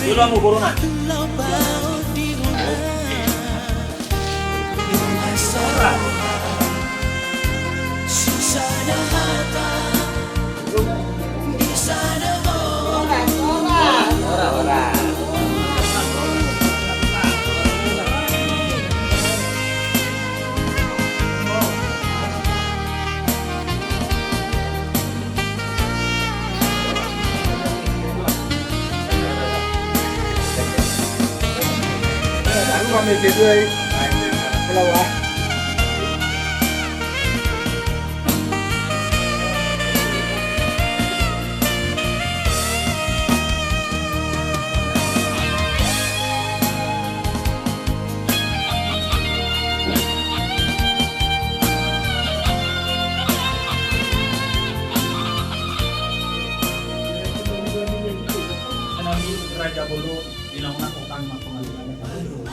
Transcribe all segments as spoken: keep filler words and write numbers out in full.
Dulu hamu boruna. Nami Raja Bolon, di na hona hami marpangalualuan.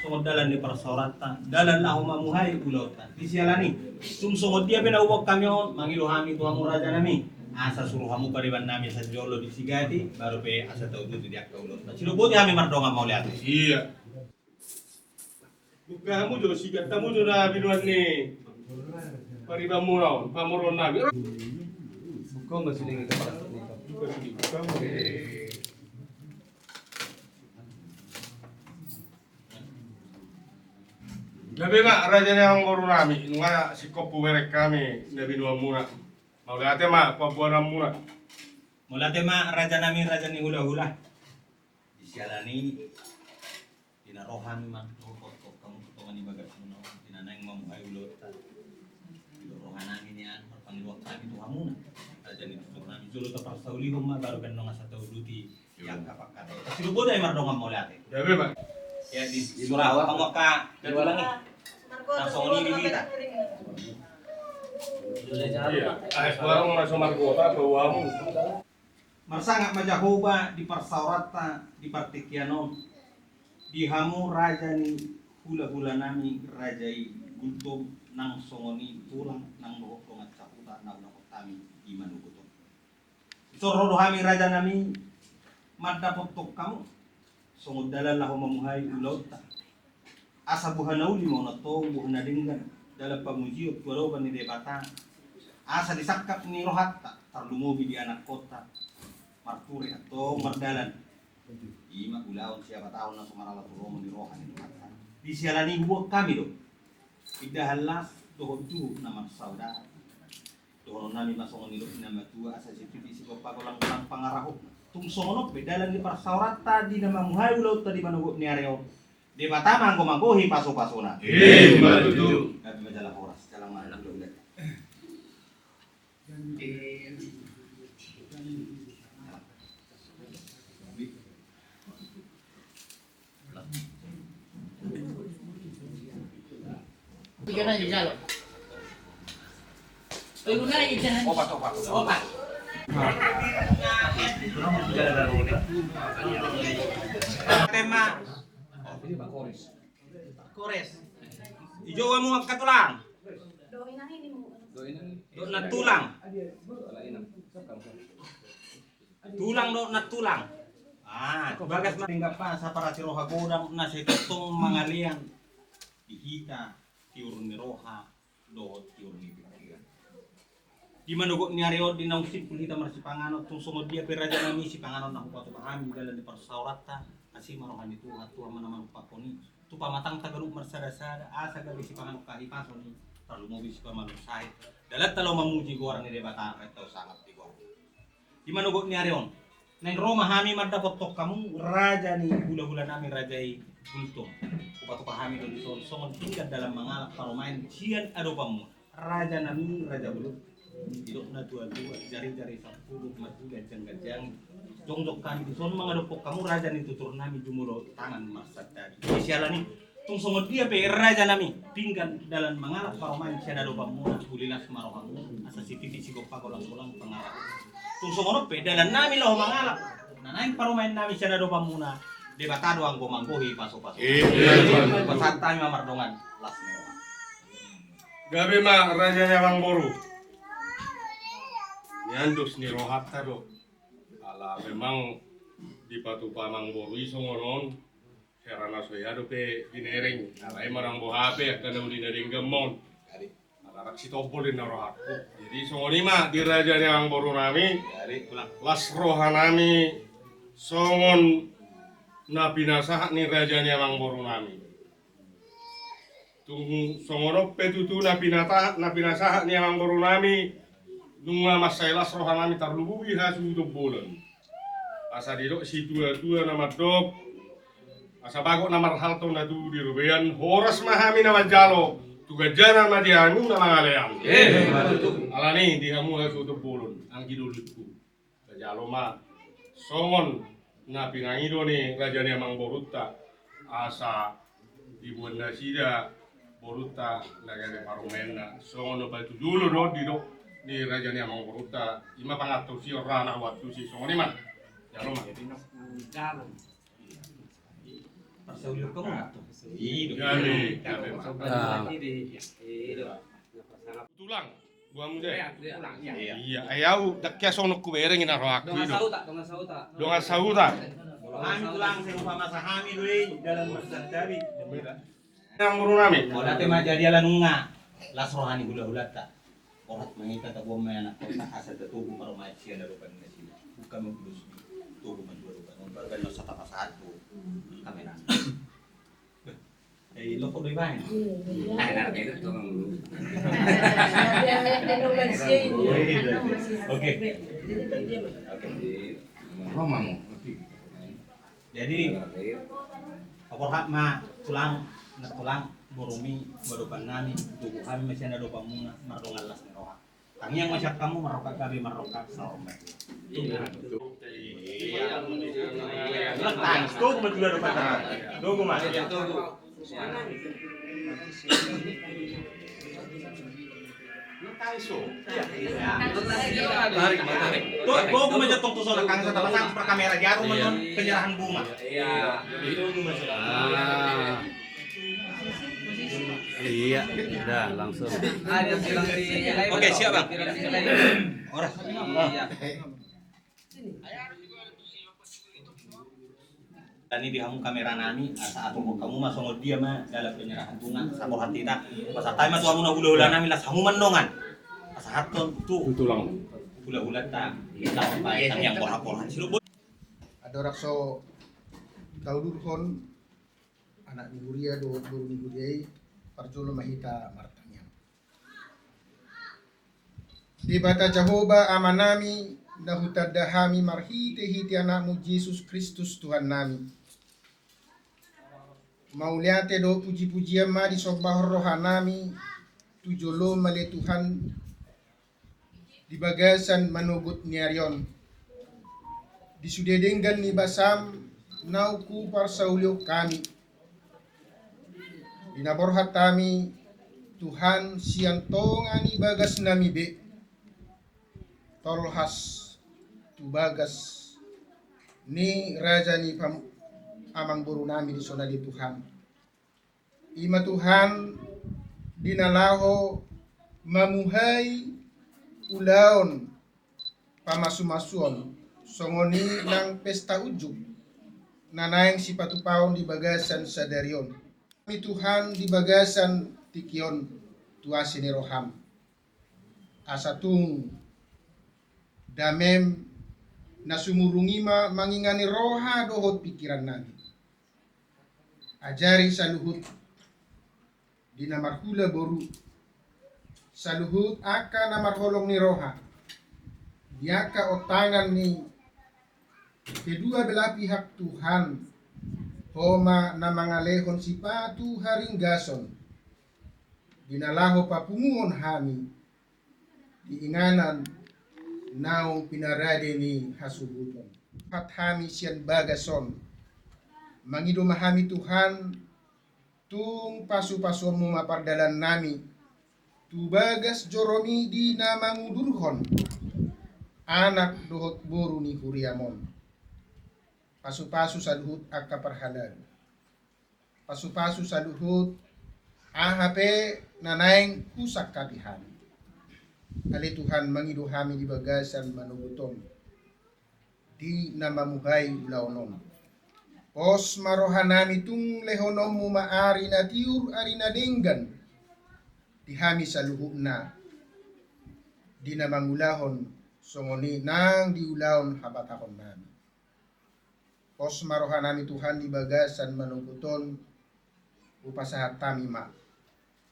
Songon dalan ni parsaoranta, dalan laho mamuhai ulaonta. Di siala ni i, tung songon dia pe na huboan hami on, mangido hami tu hamu raja nami, asa suru hamu pariban nami asa jolo disigati, baru pe asa tauduti di angka ulaonta. Sidok boti hami mardongan mauliate. Ia. Buka hamu jo, sigat hamu jo na binoan ni paribanmuna on, pamoruon nami. Buka ma siling i. Gabe ma raja ni amangboru nami, nunga singkop hubereng hami na binoanmuna. Mauliate ma pamboaranmuna. Mauliate ma raja nami, raja ni hulahula. Di siala ni i, di na ro hami mandohot hamu tu tonga ni bagasmuna on, di na naeng mamuhai ulaonta. Didok roha nami nian, marpangidoan hami tu hamuna. Raja ni tutur nami, jolo taparsaulihon ma, baru pe nunga asa tauduti di angka pangkataion. Sidok boti hami mardongan mauliate. Gabe ma. Ia, di sura hamu angka na tulang i. Langsung ni di hita. Ia, ai, warung na so margota, bau hamu. Marsangap ma Jahowa di parsaoranta di partingkian on, di hamu raja ni hulahula nami raja i Gultom, nang songon i tulang nang dohot dongan sahuta na ulaon hami di manogot on. Dison ro do hami raja nami mandapothon hamu. Songon dalan laho mamuhai ulaonta. Asa boha na uli ma on antong, boha na denggan, dalan pamujion tu adopan ni Debata. Asa di sangkap ni rohanta, tarlumobi di anakkonta, marture antong mardalan. I ma ulaon siapa taon na so marala tu lomo ni roha ni Tuhanta. Di siala ni i huboan hami do pindahan las dohot juhut na marsaudara. Dohonon nami ma songon nidok ni na matua, asa sititi sigompa, golang-golang pangarahutna. Tung songon on pe dalan ni parsaoranta di na mamuhai ulaonta di manogot ni ari on, Debata ma anggo manggohi pasu-pasuna. Ima tutu. Gabe ma jala horas, jala mangan. Tiga nai jalo. Tolu nai jalo. Opat, opat. Opat. Tema. Kores. Ijo hamu angka tulang. Dok na tulang. Tulang do na tulang. Ah, bagas ma. Denggan pa saparasi roha godang na sai tongtong mangalean di hita, tiur ni roha dohot tiur ni pikiran. Di manogot ni ari on di naung simpul hita marsipanganon, tung songon dia pe raja nami sipanganon na hupatupa hami di dalan ni parsaoranta, asi ma roha ni Tuhan, Tuhan ma na manumpanghon i tu pamatangta ganup marsada-sada, asa gabe sipanganon hahipason i, tarlumobi sipamangan sahit. Dalanta laho mamuji goar ni Debata, renta sangap di goar. Di manogot ni ari on, naeng ro ma hami mandapothon hamu raja ni hulahula nami raja i Gultom. Hupatupa hami do dison songon pinggan dalan mangalap parumaen sian adopanmu. Raja nami, raja bolon. Didok na tua-tua, jari-jari sampulu, marhula jangga-janggi. Jongjong hami dison mangadophon hamu raja ni tutur nami jumolo tangan marsandadi. Di siala ni i, tung songon dia pe raja nami, pinggan dalan mangalap parumaen sian adopanmuna, uli las ma rohamu, asa sititi sigompa, golang-golang pangarahutna. Tung songon on pe dalan nami laho mangalap na naeng parumaen nami sian adopanmuna, Debata do anggo manggohi pasu-pasu. Pasahat hami ma mardongan las ni roha. Gabe ma raja ni amangboru. Nian dos ni rohanta do. Ala memang Dipatupa amangboru i songon on, hera na so hea dope binereng, alai manang boha pe angka na uli na denggan ma on. Ala rap sitombol inna rohangku. Jadi songon i ma di raja ni amangboru nami. Las roha nami songon na pinasahat ni raja ni amangboru nami. Tung songon on pe tutu na pinata-, na pinasahat ni amangboru nami, nunga mansai las roha nami tarlumobi hasuhuton bolon. Asa didok situatua na mandok, asa bagot na marhalto na tubu di robean, horas ma hami na manjalo, tu ganjana ma di hamu na mangalean. Alani di hamu hasuhuton bolon, anggi dolokku. Tajalo ma songon na pinangido ni raja ni amangborunta, asa diboan nasida borunta na gabe parumaenna. Songon na patujolo do didok ni raja ni amangborunta, i ma pangantusi on ra na huantusi, songon i ma. Jalo ma. Jadi na jalo. Parsaulion hamu ma. Iya, gabe, gabe ma. Tulang. Boamu je? Iya, iya. Iya, ai au ndang hea songon hubereng inna rohangku i do. Dongan sahuta, dongan sahuta. Dongan sahuta. Hami tulang, sai hupasahat hami do i dalan marsantabi. Nang boru nami. Mauliate ma jadi ala nunga las roha ni hulahulanta. Borhat ma hita, taboan ma anak kota asa tatogu marumaen sian adopan nasida. Bukan mangkudos di togu mandua adopan. Baru kan masa tapasahat tu kamera. Eh, loko do ibaen. Iya, iya. Oke. Oke. Jadi, paborhat ma tulang, na tulang, borumi, tu adopan nami, togu hami ma sian adopanmuna, mardongan las ni roha. Tangiang ma sian hamu, marrongkap gabe, marrongkap saur matua. Iya. Ulang tangis, togu ma tulang, togu ma. Tarik, tarik. Togu ma jatong tu sana, kang, sa tapasahat tu kamera, di aru ma on penyerahan bunga. Iya. Togu ma. Ah. Iya, dah langsung. Oke, siap, Bang. Horas. Iya. Tadi di hamu kamera nami, asa atur hamu ma songon dia ma dalan penyerahan bunga, sahat hita. Pasahat ma tu hamu na hulahula nami, las hamu ma dongan. Pasahathon tu tulang. Hulahulanta. Tangiang borhat-borhat. Andorang so taudurhon anak ni huria dohot boru ni huria i, parjolo ma hita martangiang. Debata Jahowa Amanami, na hutanda hami marhitehite Anakmu Jesus Kristus Tuhannami. Mauliate dohot pujipujian ma disombahon rohanami tu joloM ale Tuhan, di bagasan manogot ni ari on. Di sude denggan ni basaM naung huparsaulihon hami, di na borhat hami, Tuhan, sian tonga ni bagasnami be, tolhas tu bagas ni raja ni pam-, amangborunami dison ale Tuhan. I ma Tuhan, di na laho mamuhai ulaon pamasumasuon, songon i nang pesta unjuk, na naeng sipatupaon di bagasan sadari on. Hami Tuhan di bagasan tingki on tu asi ni rohaM. Asa tung dameM na sumurung i ma mangingani roha dohot pingkirannami. Ajari saluhut di na marhula boru, saluhut angka na marholong ni roha, di angka ontangan ni kedua belah pihak Tuhan, Ho ma na mangalehon sipatu haringgason, di na laho papunguhon hami di inganan naung pinarade ni hasuhuton. Borhat hami sian bagas on, mangido ma hami Tuhan, tung pasupasuonMu ma pardalannami tu bagas joroMi di na mangudurhon anak dohot boru ni huriaM on. Pasupasu saluhut angka parhalado. Pasupasu saluhut aha pe na naeng husangkapi hami. Ale Tuhan, mangido hami di bagasan manogot on. di na mamuhai ulaon on. Pos ma rohanami tung lehononmu ma ari na tiur, ari na denggan di hami saluhutna, di na mangulahon songon i nang di ulaon habatahonnami. Pos ma rohanami Tuhan di bagasan manongkut on, hupasahat hami ma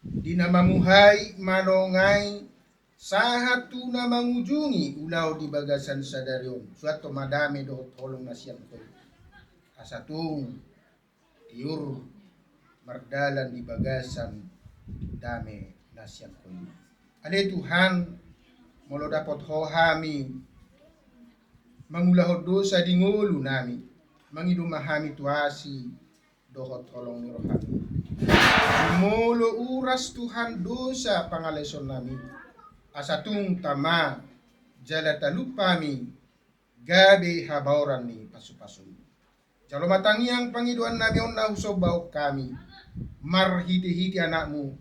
di na mamuhai, manongai, sahat tu na mangujungi ulaon di bagasan sadari on. Suanhon ma dame dohot holong na sian Ho i, asa tung tiur mardalan di bagasan dame na sian Ho i. Ale Tuhan, molo dapot Ho hami mangulahon dosa di ngolunami, mangido ma hami tu asi dohot holong ni roham. Molo uras Tuhan dosa pangalaisonnami, asa tung tama jala talup hami gabe habaoran ni pasupasum. Jalo ma tangiang pangidoannami on na husomba on hami, marhitehite Anakmu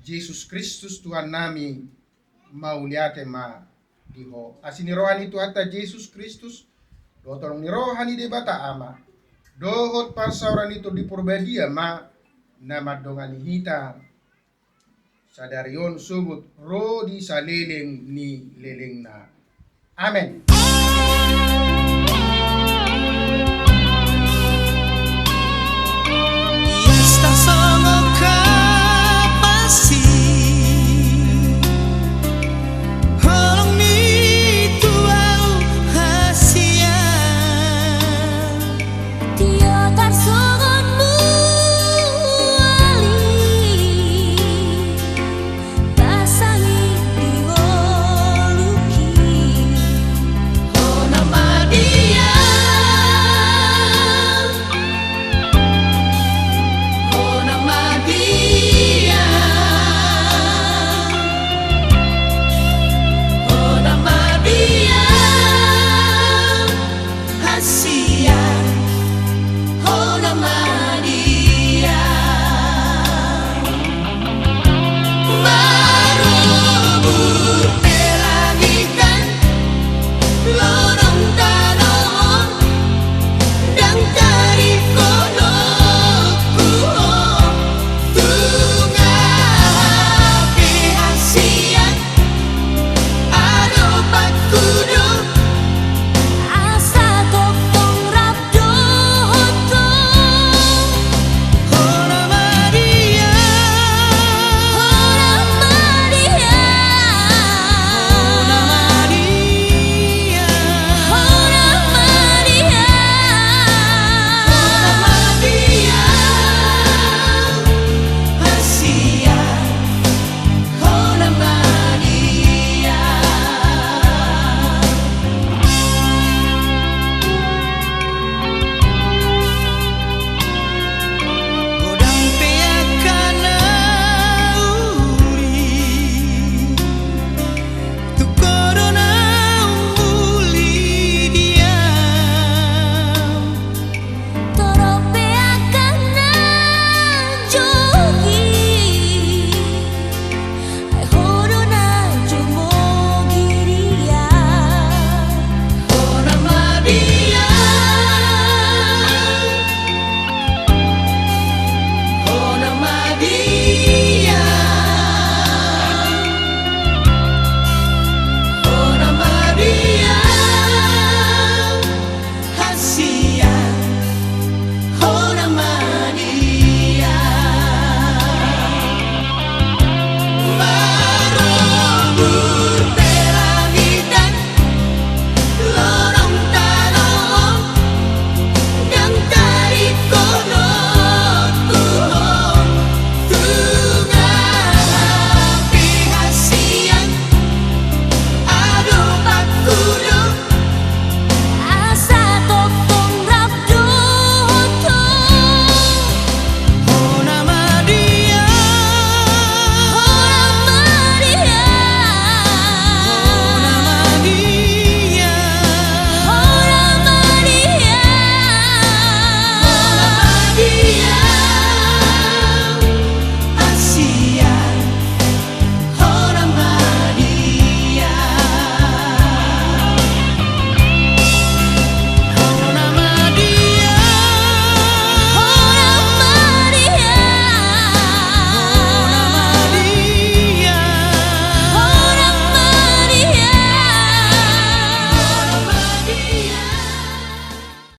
Jesus Kristus Tuhannami, mauliate ma di Ho. Asi ni roha ni Tuhanta Jesus Kristus, dohot holong ni roha ni Debata Ama, dohot parsaoran ni Tondi Parbadia ma na mandongani hita sadari on sogot ro di saleleng ni lelengna. Amen.